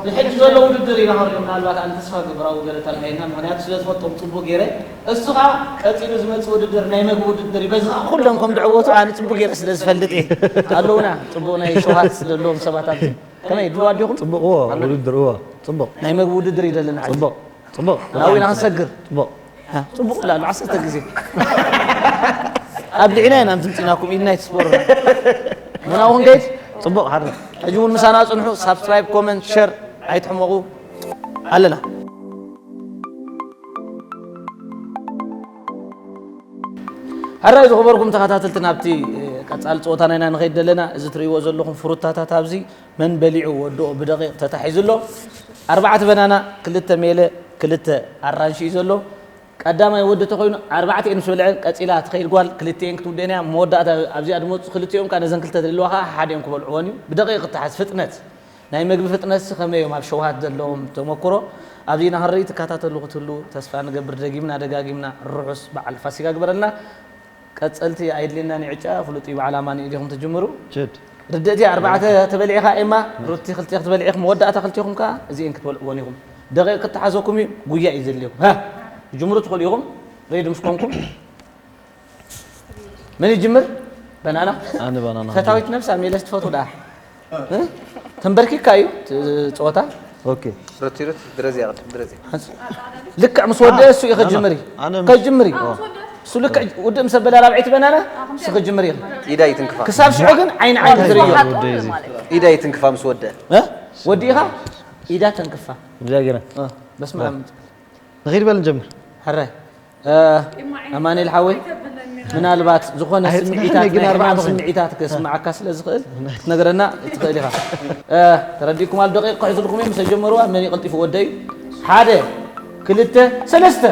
ንሕጂ ዘሎ ውድድር ኢና ክንሪኦ ምናልባት ኣነ ተስፋ ገብራዊ ገለ ተርኣየና ምኽንያቱ ስለ ዝፈልጦም ጽቡቕ ገይረ እሱ ኸኣ ቀጺሉ ዝመጽእ ውድድር ናይ መግቢ ውድድር እዩ በዚ ኸኣ ኩሎም ከም ድዕወቱ ኣነ ጽቡቕ ገይረ ስለ ዝፈልጥ እየ ኣለውና ጽቡቕ ናይ ሸውሃት ዘለዎም ሰባት ኣብዚ ከመይ ድልዋት ዲኹም ጽቡቕ እዎ ውድድር እዎ ጽቡቕ ናይ መግቢ ውድድር እዩ ደለና ጽቡቕ ጽቡቕ ናዊና ክንሰግር ጽቡቕ ጽቡቕ ላሉ ዓሰርተ ግዜ ኣብ ልዕና ኢና ምትምፂናኩም ኢድና ይትስበሩና ምናው ክንከይድ ጽቡቕ ሓር ሕጂ እውን ምሳና ጽንሑ ሳብስክራይብ ኮመንት ሸር ኣይትሕመቑ ኣለና ሕራይ ዝኽበርኩም ተኸታተልቲ ናብቲ ቀፃሊ ፀወታና ኢና ንኸይድ ዘለና እዚ ትርእይዎ ዘለኹም ፍሩታታት ኣብዚ መን በሊዑ ወድኦ ብደቂቕ ተታሒዙ ኣሎ ኣርባዕተ በናና ክልተ ሜለ ክልተ ኣራንሺ እዩ ዘሎ ቀዳማይ ወዲ ተኾይኑ ኣርባዕቲኤን ምስ በልዐን ቀጺላ ትኸይድ ጓል ክልቲኤን ክትውደን እያ መወዳእታ ኣብዚኣ ድመፁ ክልቲኦም ከዓ ነዘን ክልተ ዘለዋ ከዓ ሓዲኦም ክበልዕወን እዩ ብደቂቕ ክተሓዝ ፍጥነት ናይ መግቢ ፍጥነትሲ ከመይ እዮም ኣብ ሸውሃት ዘለዎም ተመክሮ ኣብዚ ኢና ክንርኢ ትከታተሉ ክትህሉ ተስፋ ንገብር ደጊምና ደጋጊምና ርሑስ በዓል ፋሲጋ ግበረልና ቀጸልቲ ኣየድልየናን እዩ ዕጫ ፍሉጥ እዩ በዓል ኣማኑኤል ኢኹም ትጅምሩ ችድ ርድእቲ ኣርባዕተ ተበሊዕኻ ኤማ ሩቲ ክልተ ክትበልዒ ኢኹም መወዳእታ ክልቲኹም ከኣ እዚኤን ክትበልዕወን ኢኹም ደቂቕ ክትሓዘኩም እዩ ጉያ እዩ ዘድልየኩም ሃ ትጅምሩ ትኽእሉ ኢኹም ሬዲ ምስ ኮንኩም መን ይጅምር በናና ኣነ ባናና ፈታዊት ነብሳ ሜለስ ትፈትው ደኣ ተንበርኪካ እዩ ፀወታ ኦኬ ረቲረት ድረዚያ ቅድም ድረዚያ ልክዕ ምስ ወደ እሱ እዩ ከጅምር እዩ ከጅምር እዩ እሱ ልክዕ ውድእ ምስ ኣበላ ራብዐይቲ በናና እሱ ከጅምር እዩ ኢዳ ይትንክፋ ክሳብ ሽዑ ግን ዓይኒ ዓይኒ ትርእዮ ኢዳ ይትንክፋ ምስ ወደ ወዲእኻ ኢዳ ተንክፋ ዛገረ በስመ ንኺድ በል ንጀምር ሕራይ ኣማኑኤል ሓወይ ምናልባት ዝኾነ ስምዒታት ናይ ሕማም ስምዒታት ከስምዓካ ስለ ዝኽእል ክትነግረና ትኽእል ኢኻ ተረዲእኩም ኣሎ ደቂቕ ክሕዝልኩም እዮም ምስ ጀመርዋ መን ይቐልጢፉ ወደ እዩ ሓደ ክልተ ሰለስተ